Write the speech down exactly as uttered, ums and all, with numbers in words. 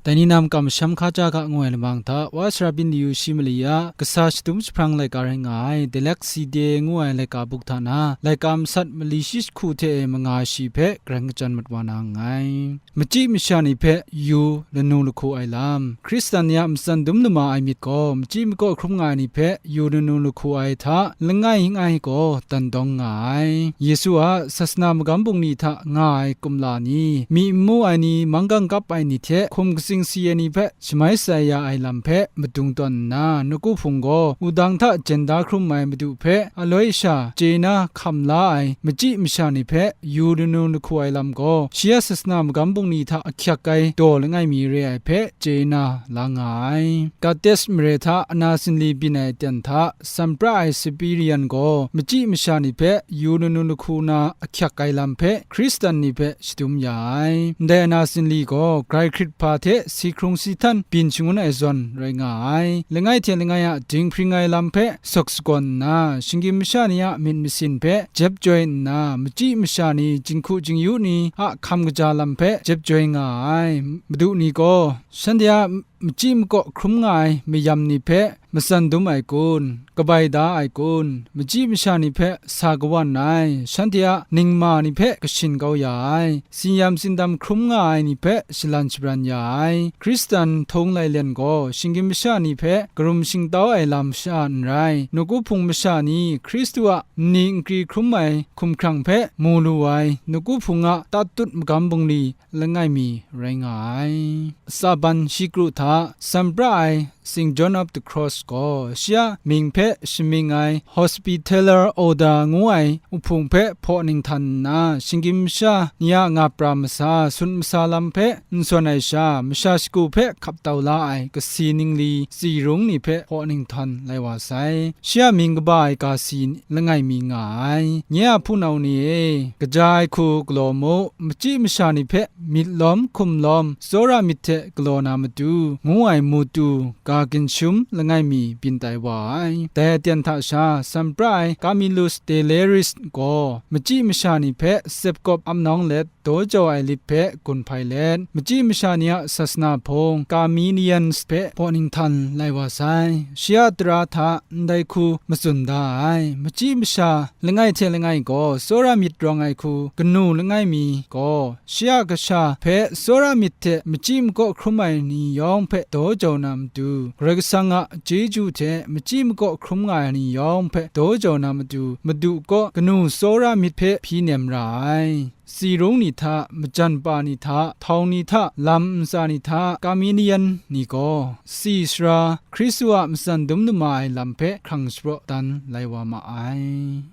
Dai ni na makam masham hkaja ga ngu ai lamang hta, Wa sara byin dayu shi mali a kasa shadum jahprang laika rai nga ai, Dilek Side ngu ai laika buk hta na, laika masat mali shi jahku hte e manga shi hpe, Karai Kasang mat wa na nngai. Machyi masha ni hpe yu lanu lahku ai lam. Hkristan ni a matsan dum lama ai myit gaw, machyi makaw hkrum nga ai ni hpe yu lanu lahku ai hta, langai ngai gaw dan dawng nga ai. Yesu a sasana magam bungli hta nga ai kumla ni, myi n mu ai ni, manggang kap ai ni hte hkum katsing si ai ni hpe shamai shatsai ya ai lam hpe madung tawn nna, nawku hpung gaw wudang hta jen da hkrum ai Madu hpe aloi sha chye na hkam la ai machyi masha ni hpe yu lanu lahku ai lam gaw, shi a sasana magam bungli hta ahkyak ai daw langai mi re ai hpe chye na la nga ai. Kates mare hta ana sinli byin ai aten hta sanpra ai Sipirian gaw machyi masha ni hpe yu lanu lahku na ahkyak ai lam hpe Hkristan ni hpe shadum ya ai. Ndai ana sinli gaw grai hkrit hpa hte si hkrung si htan byin shangun ai zawn rai nga ai. Langai hte langai a dinghpring ai lam hpe sawk sagawn nna, shinggyim masha ni a myit masin hpe jep joi nna, machyi masha ni, jinghku jingyu ni a hkam kaja lam hpe jep joi nga ai. Madu ni gaw, shanhte a machyi makaw hkrum nga ai mayam ni hpe matsan dum ai kun, kabai da ai kun, machyi masha ni hpe sa kawan ai, shanhte a ningma ni hpe kashin kau ya ai, sinyam sindam hkrum nga ai ni hpe shalan shabran ya ai, Hkristan htung lai len gaw, shinggyim masha ni hpe karum shingtau ai lam sha n rai, nawku hpung masha ni Hkristu a nni nkri hkrum ai hkumhkrang hpe mu lu ai, nawku hpung a tatut magam bungli langai mi rai nga ai. Saban shi kru hta sanpra ai Saint John of the Cross gaw shi a mying hpe shamying ai Hospitaller Order ngu ai uhpung hpe hpaw ninghtan nna, shinggyim masha ni a ngap ra masa, sun masa lam hpe n sawn ai sha, masha shagu hpe hkap tau la ai kasi ningli tsi rung ni hpe hpaw ninghtan lai wa sai. Shi a mying kaba ai kasi langai mi nga ai. Nye a hpunau ni e, kaja ai hku galaw mu, machyi masha ni hpe myit lawm hkum lawm, tsawra myit hte galaw na matu, ngu ai mutu ga ginshum langai mi byin tai wa ai. Dai aten hta sha, sanpra ai Camillus Deleris gaw, machyi masha ni hpe sepkawp ap nawng let, daw jau ai lit hpe gun hpai let, machyi masha ni a sasana hpung Caminians hpe hpaw ninghtan lai wa sai. Shi a tara hta ndai hku matsun da ai. Machyi masha langai hte langai gaw tsawra myit rawng ai hku kanu langai mi gaw, shi a kasha hpe tsawra myit hte machyi makaw hkrum ai ni yawng hpe daw jau na matu, Karai Kasang a chyeju hte machyi makaw hkrum nga ai ni yawng hpe daw jau na matu, Madu kaw kanu tsawra myit hpe hpyi nem ra ai. Tsi rung ni hta, majan pa ni hta, htawng ni hta, lam ntsa ni hta, Kaminian ni gaw, tsi sara, Hkristu a matsan dum lama ai lam hpe hkrang shapraw dan lai wa ma ai.